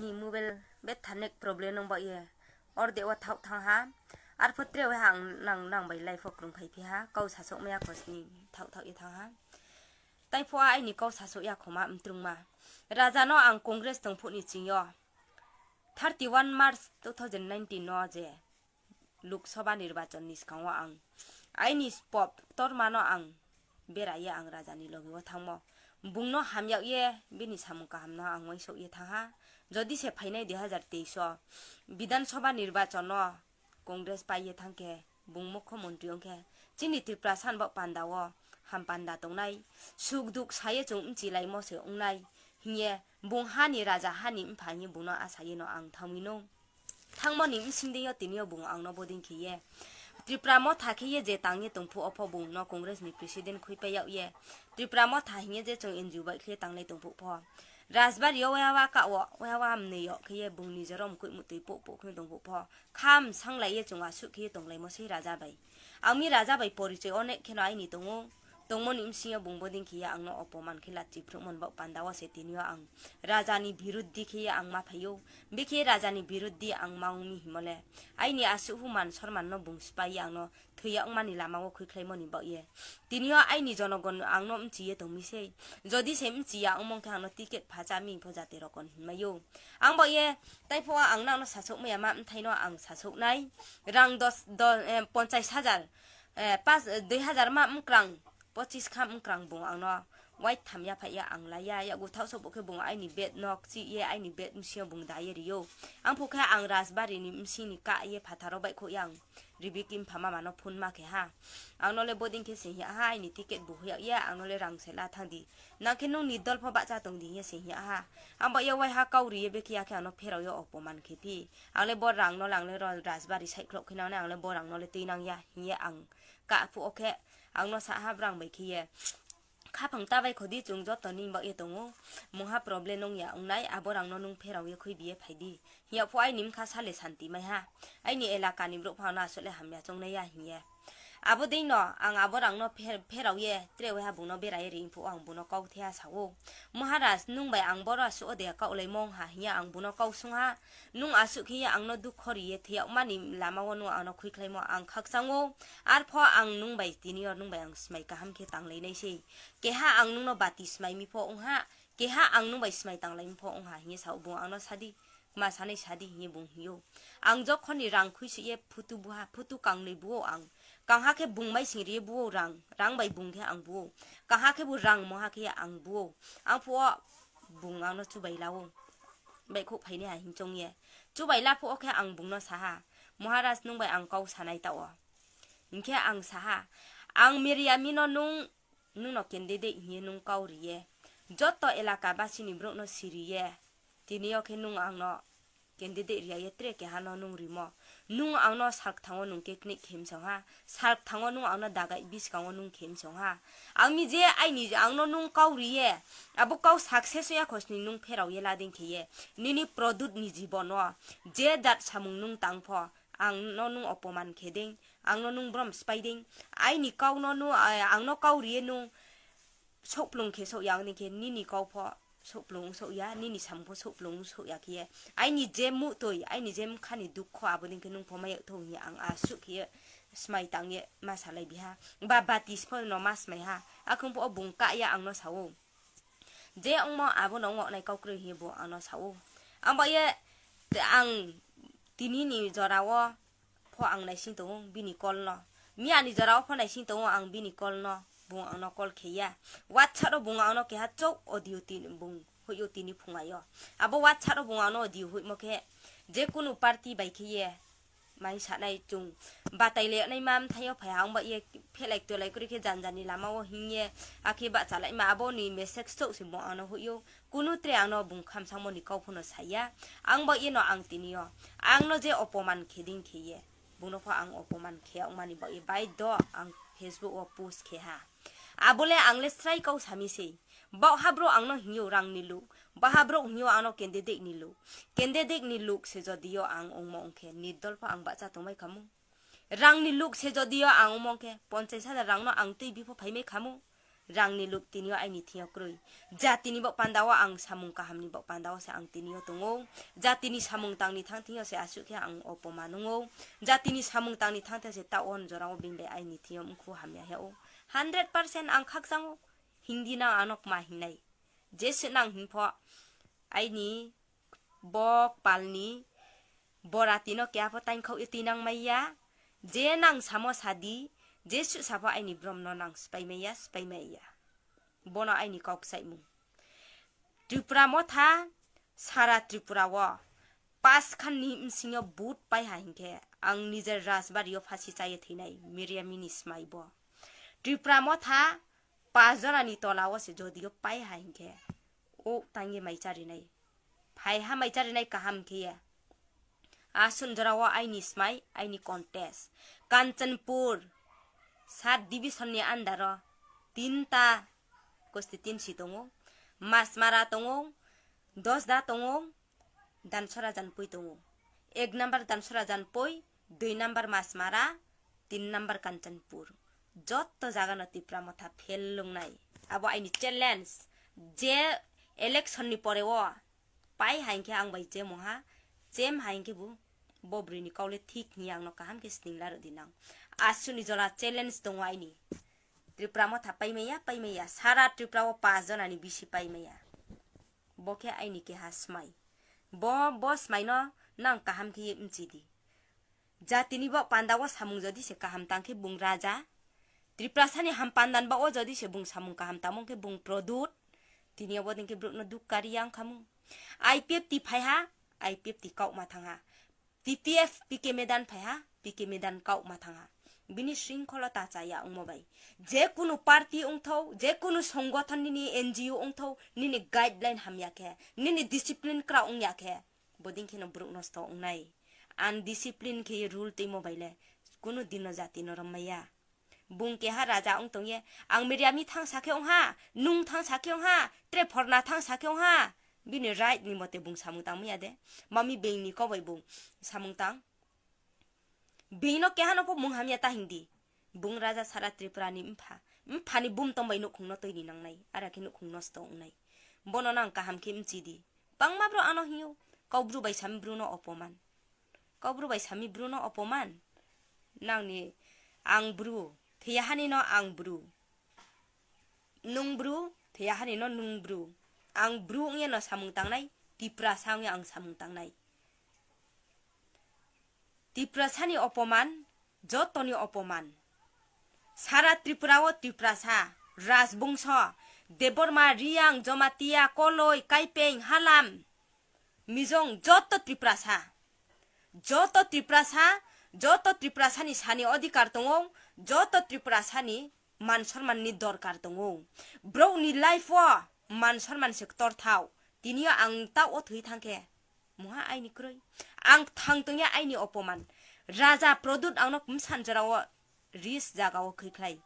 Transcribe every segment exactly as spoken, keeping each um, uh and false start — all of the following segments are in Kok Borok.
Ni mobile betha net problem nang ba ye. Or de wa thau thang ha. Ar phutre wa ang nang nang bai life o krung khai phi ha. Kau sa sok maya khosni thau thau ye thang ha. Tai pho aini kau sa sok ya khoma mtrung ma. Raja no ang Congress tong phu ni ching yo. Thirty one March two thousand nineteen no je Lok Sabha nirbachon ni swkango ang aini pop tormano ang beraiye ang rajani logi o thangmo. Bungno hamyak ye bini samung kahamno ang uaisuk ye thangha. Jodi se phainai dui hazar teis o Bidhan Sabha nirbachon no Congress pai ye thangkhe bung mukho montri wngkhe chini Tripura san bo panda o ham panda tongnai suk duk saye chwng mchilaimo se wngnai hiye bung hani raja hani mpha hiye bungno asayeno ang thangwi nung. Thangmani bsingdeo tinio bung angno boding khiye. Tripura motha khiye je tangye tongphu opho bungno Congress ni president khuipai yag ye. Tripura motha hiye je chwng N G O bai khiye tanglai tongphu pho. Rajbari o waya wa ka o, waya wa mwnwi o khiye bung nijorom khuimutwi puh puh khwng tongphu pho. Kham sanglai ye chwng aswk khiye tonglaimo sei raja bai. Ang mi raja bai porichoi onek kheno aini tongo. Tongmoni bsingyo bung boding khiye angno opoman khe lachi phrwngmani bok pandao se tinio ang rajani biruddhi khiye ang ma phaio. Bikhe rajani biruddhi ang ma wngmi himole aini aswk human sormanno bung swpaiye angno thwiya wngmani lamao khwikhlaimoni bok ye. Tinio aini jonogon angno mchiye tongmi sei. Jodi se mchiya wngmong khe angno ticket phacha mi pho jati rokon hinmaio. Ang bok ye tai pho ang nangno sasok maya ma mthaino ang sasoknai. Rang dos, dos, eh, ponchais hajar, eh, pas, dui hajar ma mkrang, pochis kha mkrang bung angno wai tham ya phai ya ang laiya, yago thausa bo khe bung aini bed nok chi ye aini bed msio bung daye rio. Ang phu khe ang Rajbari ni msini ka ye phatharo bai kho yang ribi kim phama mano phone ma khe ha. Ang nole boding khe sing ya ha aini ticket bu ya ya ang nole rang se la thang di. Nang khe nung ni dol pho bacha tong di ye sing ya ha. Ang ba ya wai ha kau ri ye be khe ya khe ano pherao yo opoman khe phi. Ang le bo rang no lang le ro Rajbari sai khlok khe nang ne ang le bo rang no le twi nang ya hiye ang ka phu o khe ang no sa ha brang bai khe ye. Khaphang ta bai khodi chwng joto ni bak ye tongo. Mungha problem nung ya wngnai abo rang no nung pherao ye khoi biye phai di. Hiya phu aini mkha sale santi mai ha. Aini elaka ni borok phano asole hamya chongnai ya hiye. Abo dei no ang abo rang no pher-, pherao ye tre wai ha bung no berai ri phu ang bung no kau the ha sao. Maharaj nung bai ang boro asu o de kau lai mong ha hiya ang bung no kau sung ha. Nung aswk khe ang no dukho ri ye thwiya mani lama o nung ang no khoi khlai mo ang khakchang o. Ar pho ang nung bai tini o nung bai ang smai kaham khe tang lai nai sei. Keha ang nung no bati smai mi pho wng ha. Keha ang nung bai smai tang lai mi pho wng ha hiye sao bung ang no sadi. Ma sanai sadi hiye bung hiyo. Ang jokhon ni rang khui si ye phutu buha, phutu kang nui buo ang. Kang ha khe bung bai sing ri buo rang, rang bai bung khe ang buo. Kang ha khe bu rang mo ha khe ang buo. Ang phu o bung ang no chubai lao. Bai khuk phai ni ha hing chong ye. Chubai la phu o khe ang bung no sa ha. Maharaj nung bai ang kau sanai ta o. Hinkhe ang sa ha. Ang Miriam no nung, nung no candidate hiye nung kau ri ye. Joto elaka basi ni borok no siri ye. Tini o khe nung ang no candidate ri ya ye tre keha no nung rimo. Nung ang no salkthango nung keknik khem song ha. Salkthango nung ang no dagai biskango nung khem song ha. Ang mi je aini ang no nung kau ri ye. Abo kau success ya khosni nung pherao ye lading khe ye. Nini product ni jibon o je jat samung nung tang pho. Ang no nung opoman khe ding. Ang no nung brom spai ding. Aini kau no nung, ang no kau ri ye nung. Sokplung khe sok ya, wngni khe nini kau pho sokplung wng sok ya, nini samung pho sokplung wng sok ya khe ye. Aini je muhtwi, aini je mkhani dukho, abo ni khe nung pho ma yak thung ya, ang aswk khe ye smai tang ye ma salai biha. Ba bati sphor no ma smai ha. Akhung pho o bung ka ya ang no sao. Je ongmo abo no ongmo nai kau kwrwi hiye bo ang no sao. Ang ba ye, ang tini ni jora o pho ang naising tongo bini call no. Miya ni jora o pho naising tongo ang bini call no. Bung ang no call khe ya. WhatsApp o bung ang no keha chok audio tin bung hoyo tini phunga yo. Abo WhatsApp o bung ang no audio hoimo khe je kunu party bai khe ye mai sanai chwng batai le nai ma mthaio phai ang ba ye phelai twlai kwrwi khe jan jan ni lama o hing ye akhe ba chalai ma abo ni message chok se bung ang no hoyo. Kunu tre ang no bung khamsang mo ni kau pho no saya. Ang ba ye no ang tini o ang no je opoman khe ding khe ye. Bung no pho ang opoman khe ongmani bagwi baidho ang Facebook o post khe ha. Abole ang le srai kau sami sei. Bok habro ang no hingyo rang ni luk. Ba habro hingyo ang no candidate ni luk. Candidate ni luk se jodi yo ang ongmo ongkhe nirdol pho ang bacha tongbai khamu. Rang ni luk se jodi yo ang ongmo ongkhe ponchais hajar rang no ang twi bipho phaimai khamu. Rangni luk tinio aini thio krwi. Jatini bo pandao ang samung kahamni bo pandao se ang tinio tongo. Jatini samung tangni thang thio se aswk khe ang opoman wngo. Jatini samung tangni thang thio se ta on jorao bini bai aini thio mkhu hamya he o. Hundred percent ang khakchango. Hindi nang ano kma hingnai. Jesu nang hinpho aini bok palni borati no keha pho tainkhok e twi nang maya. Je nang samo sadi, je susa pho aini brom no nang spai maya, spai maya. Bono aini kok saimung. Tripura motha sara Tripura o pas khan ni bsing o vote pai ha hinkhe ang nijer Rajbari o phasi chaiye thwinai Miriamini smai bo. Tripura motha pas jona ni tola o se jodi o pai ha hinkhe o tangye mai charinai. Phai hamai charinai kaham khe ya. Aswk jora o aini smai, aini contest. Kanchanpur, sat division ni under o tinta constituency tongo. Masmara tongo, Dosda tongo, Dansora Janpui tongo. Ek number Dansora Janpui, dui number Masmara, tin number Kanchanpur. Jotto jaga no Tipra motha fail lungnai. Abo aini challenge. Je election ni pore o pai hai khe ang bai je moha, chem hai khe bo, bo bwrwi ni kok le thik hiya ang no kaham khe sning la rw di nang. Aswk ni jola challenge tongo aini. Tripura motha pai maya, pai maya. Sara Tripura o pas jona ni bisi pai maya. Bo khe aini keha smai. Bo, bo smai no nang kaham khe mchi di. Jatini bo panda o samung jodi se kaham tang khe bung raja. Tiprasani ham pandan ba o jodi se bung samung kaham tamo khe bung produt. Tini obo din khe bruk no duk kari yang khamung. I P F T phai ha, I P F T kok ma thang ha. T P F P K Medan phai ha, P K Medan kok ma thang ha. Bini shringkhola ta cha ya ongmo bai. Je kunu party ongthau, je kunu songothon nini N G O ongthau, nini guideline hamya khe, nini discipline kra ongya khe, bodin kheno bruk nosto ongnai. Undiscipline khe rule twi mobile le kunu dino jati no romaya. Bung keha raja ong tongye, ang Miriamni thang sakhe ongha, nung thang sakhe ongha, tre phorna thang sakhe ongha. Bini right ni mote bung samung tang maya de. Mami beng ni kobai bung samung tang. Beng no keha no po mung hamya ta hingdi. Bung raja sara Tripura ni mpha. Mpha ni bum tongbai nukhung no twi ni nangnai. Ara khe nukhung nosto ongnai. Bono nang kaham khe mchi di. Bangma bro ano hiyo. Kau bru bai sami bru no opoman. Kau bru bai sami bru no opoman. Nang ni ang bru. Thiya hani no ang bru. Nung bru, thiya hani no nung bru. Ang bru wngya no samung tangnai, Tiprasa wngya ang samung tangnai. Tiprasani opoman, jotoni opoman. Sara Tripura o Tiprasa, Rajbongso, Debbarma, Riyang, Jamatia, Koloi, Kaipeng, Halam, Mijong, joto Tiprasa. Joto Tiprasa, joto Tiprasani sani odhikar tongo, joto Tiprasani man sonmanni dorkar tongo. Borokni life o man sonman se ktor thao. Tini o ang ta o thwi thang khe, muha aini kwrwi. Ang thang tongya aini opoman. Raja Pradyut ang no bwsan jora o ris jaga o khwi khlai.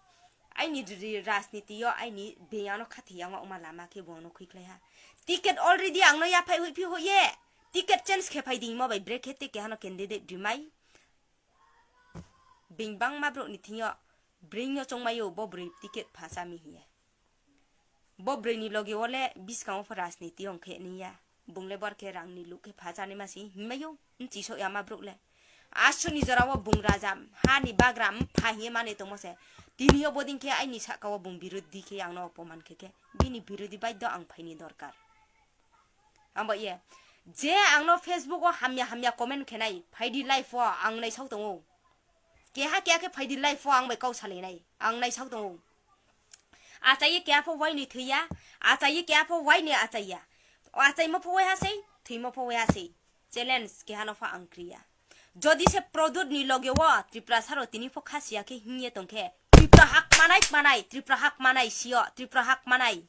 Aini ri-, rajniti o aini beng ano khathi yang wngma lama khe bo ano khwi khlai ha. Ticket already ang no yaphai hoi phi hoi ye. Ticket change khe phai di mo bai brekhe te keha no candidate rimai. Beng bangma borok ni thing yo bring yo chongmai o bo bwrwi ticket pha chami hiye. Bo bwrwi ni logi o le bwskango pho rajniti ong khe niya. Bung le bor khe rang ni luk khe pha chani ma si hinmai o, nchi sok ya ma borok le. Aswk ni jora o bung raja, ha ni bagra, mpha hiye mani tongmo se. Tini o bodin khe aini saka o bung birodhi khe ang no opoman khe khe, bini birodhi baidho ang phaini dorkar. Ang bo ye, je ang no Facebook o hamya hamya comment khe nai, phaidi live o ang nai sok tongo. Keha keha khe phaidi live o ang bai kau salai nai, ang nai sok tongo. Achaiye keha pho waini thwiya, achaiye keha pho waini achaiya. Achaimo pho waiha sei, thwimo pho waiha sei. Challenge keha no pho ang kriya. Jodi se Pradyut ni loge o Tiprasa rok tini pho kha siya khe hingye tong khe, Tripura hak manai manai, Tripura hak manai sio, Tripura hak manai.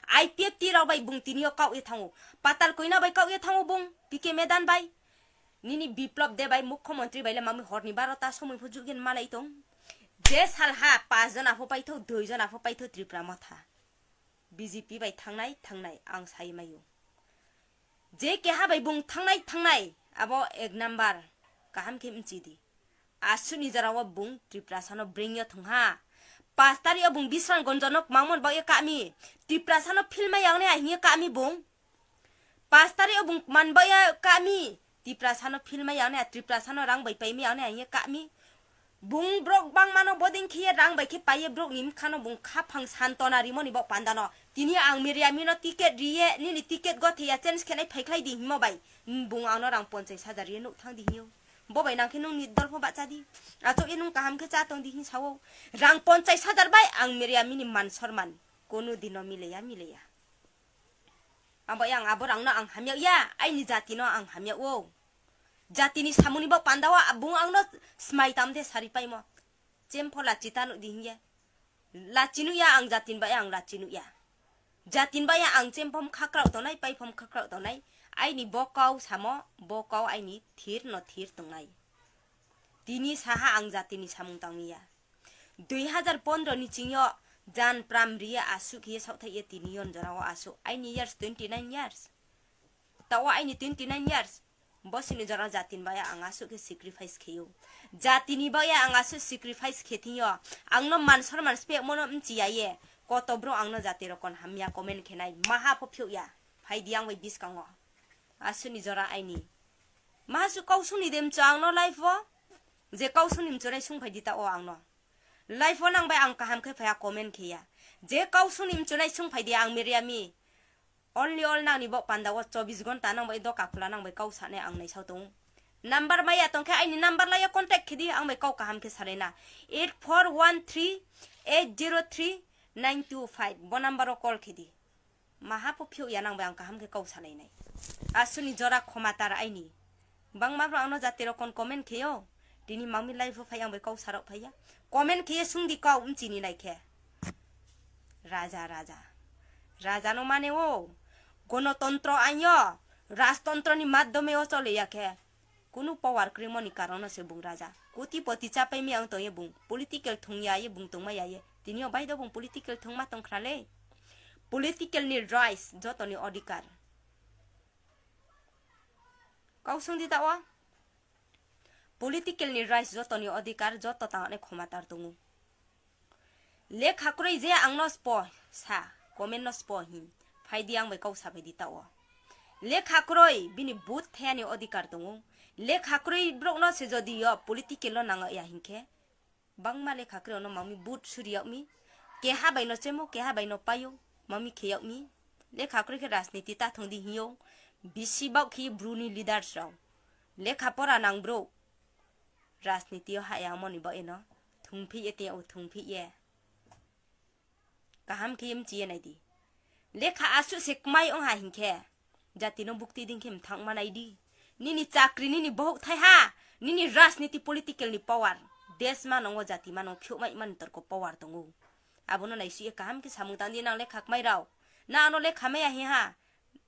I P F T rok bai bung tini o kau ye thango. Patal Koina bai kau ye thango bung, P K Medan bai. Nini Biplop Deb bai mukhyamantri bai le mami horni barota somoi pho jugin malai tong. Je salha pas jona pho paitho, dui jona pho paitho Tripura motha. B J P bai thangnai, thangnai, ang sai maio. Je keha bai bung thangnai, thangnai, abo ek number, kaham khe mchi di. Aswk ni jora o bung Tiprasa no bring yo thung ha. Pash tari o bung Bisramganj no mangmon bagwi kami. Tiprasa no philmai yang ne ahini kami bung. Pash tari o bung man bagwi kami. Tiprasa no philmai yang ne, Tiprasa no rang bai paimai yang ne ahini kami. Bung borok bangmano boding khiye rang bai khe paiye borok ni bwkhano bung khaphang santona rimoni bo pandano. Tini ang Miriamino ticket riye, nini ticket gotheya change khenai phaikhlai di himo bai. Bung angno rang ponchais hajar riye nuk thang di hiyo. Bo bai nang khe nung ni dol pho bacha di. Achuk ye nung kaham khe cha tong di hin sao. Rang ponchais hajar bai ang Miriamini man sorman. Kunu dino mileya, mileya. Abo yang abo rangno ang hamya ya, aini jatino ang hamya o. Jatini samungni bo pandao bung angno smai tamde sari paimo. Chempho lachi tanu di hinya. Lachi nuya ang jatin bai ang lachi nuya. Jatin bai ang chempom khakrao tonai, paipom khakrao tonai. Aini bo kau samo, bo kau aini thir no thir tongnai. Tini saha ang jatini samung tangniya. Dui hazar pondro ni chingyo jan pram riya asuk hiye saothai ye tini yon jorao asuk. Aini years twenty nine years. Tao aini twenty nine years. Bosini jora jatin baya ang asuk khe sacrifice kheyo. Jatini baya ang asuk sacrifice khe thingyo. Angno man sorman spek mono mchiya ye. Koto bro angno jati rokon hamya comment khenai. Maha pho phiyok ya. Phai di ang bai biskango. Asuni jora aini. Maha su kau suni dem cho angno life o. Je kau suni mchonai sung phai di ta o angno. Life o nang bai ang kaham khe phaya comment kheya. Je kau suni mchonai sung phai di ang Miriami. Only all nangni bo panda o chobbish ghonta nang bai doka khula nang bai kau sane ang naisao tongo. Number maya tongkhe aini number laya contact khedi ang bai kau kaham khe salaina eight four one three eight zero three nine two five bo number o call khedi. Maha pho phiyok ya nang bai ang kaham khe kau salainai. Asuni jora khomatar aini. Bangma bro angno jati rokon comment kheyo. Tini mami live o phai ang bai kau sarok phaiya. Comment kheyo sungdi kau mchini nai khe. Raja, raja. Raja no mane o. Gonotontro anyo. Rajtontro ni madhyome o chole ya khe. Kunu power kwrwimoni karono se bung raja. Koti poti chapai mi ang tongye bung. Political thung ya ye bung tongma ya ye. Tini o bai do bung political thungma tongkhra le. Political ni rights joto ni odhikar. Kau sung di ta o. Political ni rights joto ni odhikar joto tangane khomatar tongo. Lekha kwrwi je angno spo sa, comment no spo hin. Phai di ang bai kau sa phai di ta o. Lekha kwrwi bini but thayani odhikar tongo. Lekha kwrwi borok no se jodi yo political no nang ya hinkhe. Bangma lekha kwrwi ono mami but suri yokmi. Keha bai no chemo, keha bai no payo. Mami khe yokmi. Lekha kwrwi khe rajniti ta thung di hiyo. Bisi bak khe bru ni leaders rok. Lekha pora nang bro. Rajniti o haya moni bo eno. Thung phi ye te o thung phi ye. Kaham khe mchi ye nai di. Lekha asu se kmai ong ha hinkhe. Jatino bukti ding khe mthang manai di. Nini chakri, nini bohok thai ha, nini rajniti political ni power. Desh mano o jati mano phiok mai man torko power tongo. Abono nai si kaham khe samung tang di nang lekha kmai rao. Na ano lekha maya hi ha.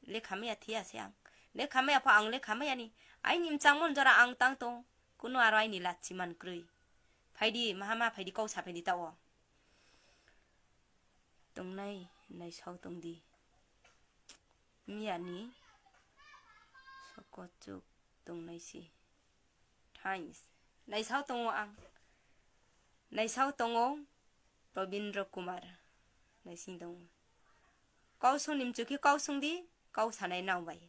Lekha maya thiya se ang. Lekha maya pho ang lekha maya ni. Aini mchang mon jora ang tang tong. Kuno aro aini lachi man krwi. Phai di, maha ma phai di, kau sa phai di ta o. Tongnai, nai sao tong di. Miyani sokochuk tongnai si. Thanks. Naisao tongo ang. Naisao tongo Robindra Kumar. Naising tongo. Kau sung ni mchukhi kau sung di, kau sanai nang bai.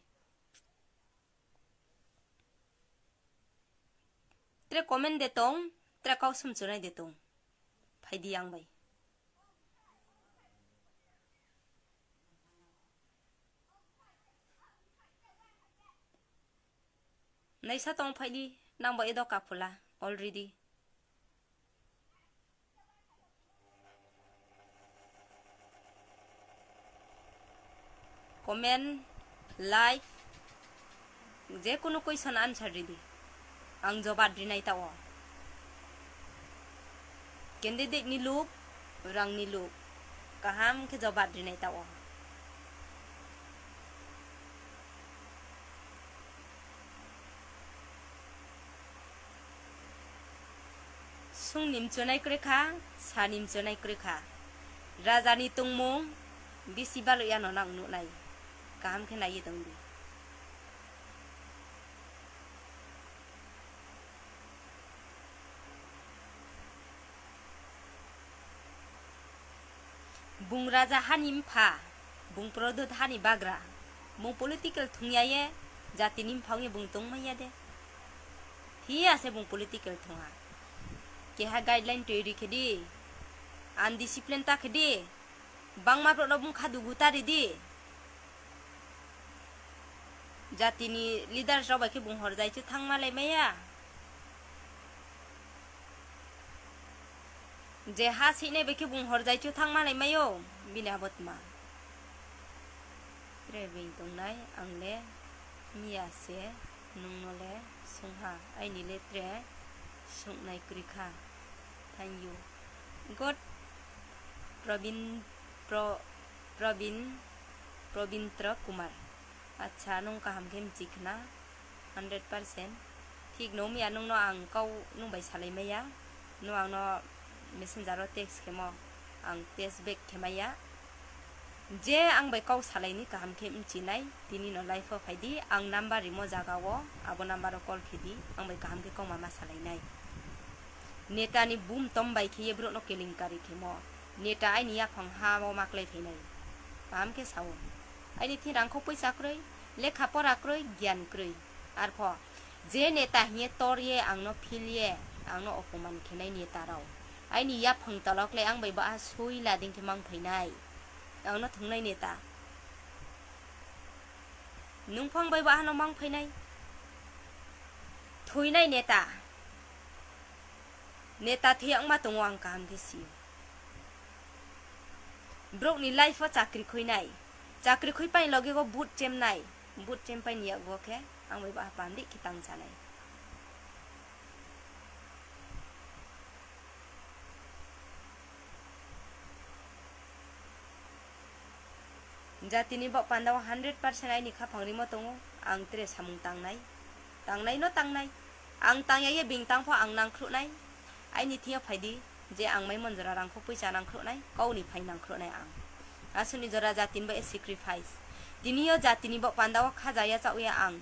Tre comment de tong, tre kau sum chunai de tong. Phai di ang bai. Naisa tong phai di, nang bo edo kaphula already. Comment, like, je kunu question answer ridi. Ang jobab rinai ta o. Candidate ni look, rang ni look. Kaham khe jobab rinai ta o. Sung ni mchunai kwrwi kha, sa ni mchunai kwrwi kha. Raja ni tongmung bisi balo yano nang nuknai. Kaham khe naiwi tong di. Bung raja hani mpha, bung prodot hani bagra, bung political thungya ye, jatini mpha wngya bung tongmaya de. Phiya se bung political thungha. Keha guideline twi ri khedi, undiscipline ta khedi, bangma borok no bung kha dugu ta ridi. Jatini leaders rok bai khe bung horjai chu thangma lai maya. Je ha sinai bai khe bung horjai chu thangma lai mayo, bini abo tma. Tre bini tongnai ang le miya se nung no le sungha, aini le tre sungnai kwrwi kha. Thank you. God Probin, Pro, Probin, Probintra Kumar. Acha, nung kaham khe mchi khna, hundred percent. Thik no wngya, nung no ang kau nung bai salai maya, nung ang no messenger o text khemo, ang text back khe maya. Je ang bai kau salai ni kaham khe mchi nai, tini no live o phai di, ang number rimo jaga o, abo number o call khe di, ang bai kaham khe kau ma ma salai nai. Neta ni bum tom bai khe ye borok no kelinkari khemo, neta aini yaphang ha o maklai phainai, kaham khe sao. Aini thing rangkho poisa kwrwi, lekha pora kwrwi, giyan kwrwi. Arpho, je neta hiye tor ye, ang no phil ye, ang no opoman khenai neta rao. Aini yaphang tolok le ang bai ba sui lading khe mang phainai. Ang no thungnai neta. Nung phang bai ba ano mang phainai. Thuinai neta. Neta thwi wngma tongo ang kaham khe sio. Borok ni life o chakri khuinai. Chakri khui pai logi go boot chemnai. Boot chem pai ni yago khe ang bai ba pandi khe tang chanai. Jatini bok panda o hundred percent aini khaphang rimo tongo, ang tere samung tangnai, tangnai no tangnai, ang tangya ye bini tangpho ang nangkhruhnai, aini thwiyo phaidi je ang mai monjora rangkho puisa nangkhruhnai, kauni phai nangkhruhnai ang. Aswkni jora jatini bo e sacrifice, tini yo jatini bok panda o khaja ya chaoya ang,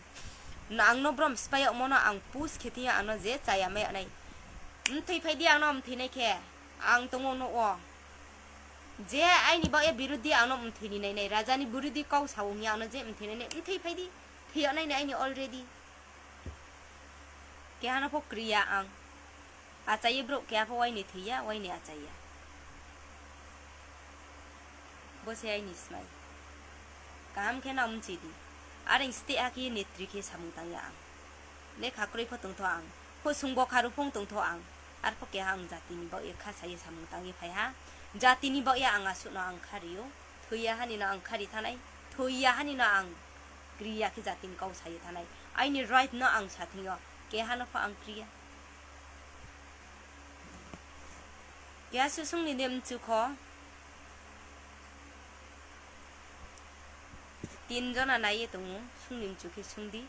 no ang no brom spaiya omono ang push khe thwiya ano je chaya maya nai, mthwi phaidi ang no mthwinai khe. Ang tongo no o. Je aini bagya birudi ano mthwini nai nai, raja ni birudi kau sao wngya ano je mthwini nai, mthwi phaidi, thwiya nai nai aini already. Kehano pho kriya ang. Achaiye borok keha pho waini thwiya, waini achaiya. Bo se aini smai. Kaham khe no mchidi. Areng ste aki netri khe samung tangya ang. Lekha kwrwi pho tongtho ang. Khosung bokha rupung tongtho ang. Arpho keha ang jatini bagwi kha saye samung tangwi phaiha. Jatini bagwi ang aswkno ang kha rio. Thwiya hani no ang kha ri thanai. Thwiya hani no ang kriya khe jatini kau saye thanai. Aini right no ang sathwio. Keha no pho ang kriya. Keha susung ni nem chukho. Tin jona naiye tongo, sungni mchu khe sungdi.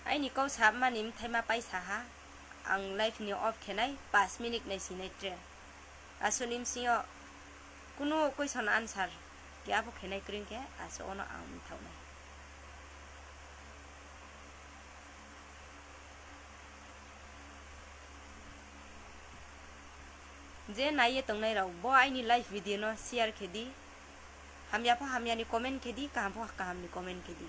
Aini kau sabmani mthaima paisa ha, ang live ni off khenai, paanch minute nai sinai tre. Aswkni msio kunu question answer khe abo khenai kwrwi khe aswk ono ang mthaunai. Je naiye tongnai rok bo aini live video no share khe di, hamya pho hamya ni comment khe di, kaham pho kaham ni comment khe di.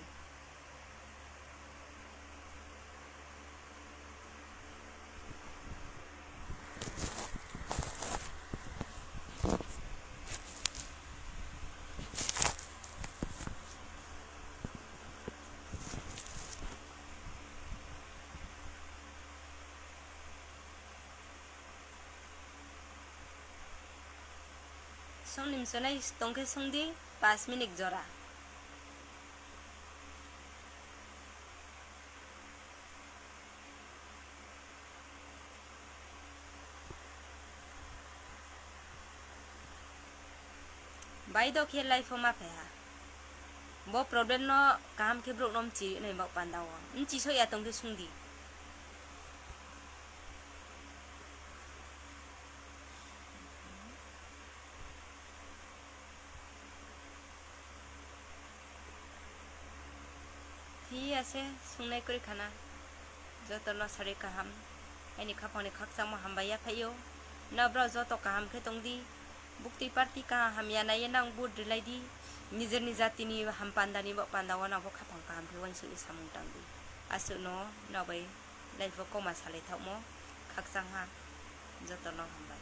Songni mchunai tongkhe songdi, paanch minute jora. Bai do khe life o ma phaiha. Bo problem no kaham khe borok no mchi nai bak panda o. Mchi so ya tong khe sungdi. Thwi ase sungnai kwrwi khana, jotono sari kaham. Aini khapangni khakchangma hambai yaphaio. Nokbrao joto kaham khe tongdi. Buktwi party kaham hamya naiye nang vote rwlaidi. Nijerni jatini ham pandani bo pandao nangbo khapang kaham khe uansukni samung tangdi. Aswkno nokbai life o koma salai thokmo khakchangha. Jotono hambai.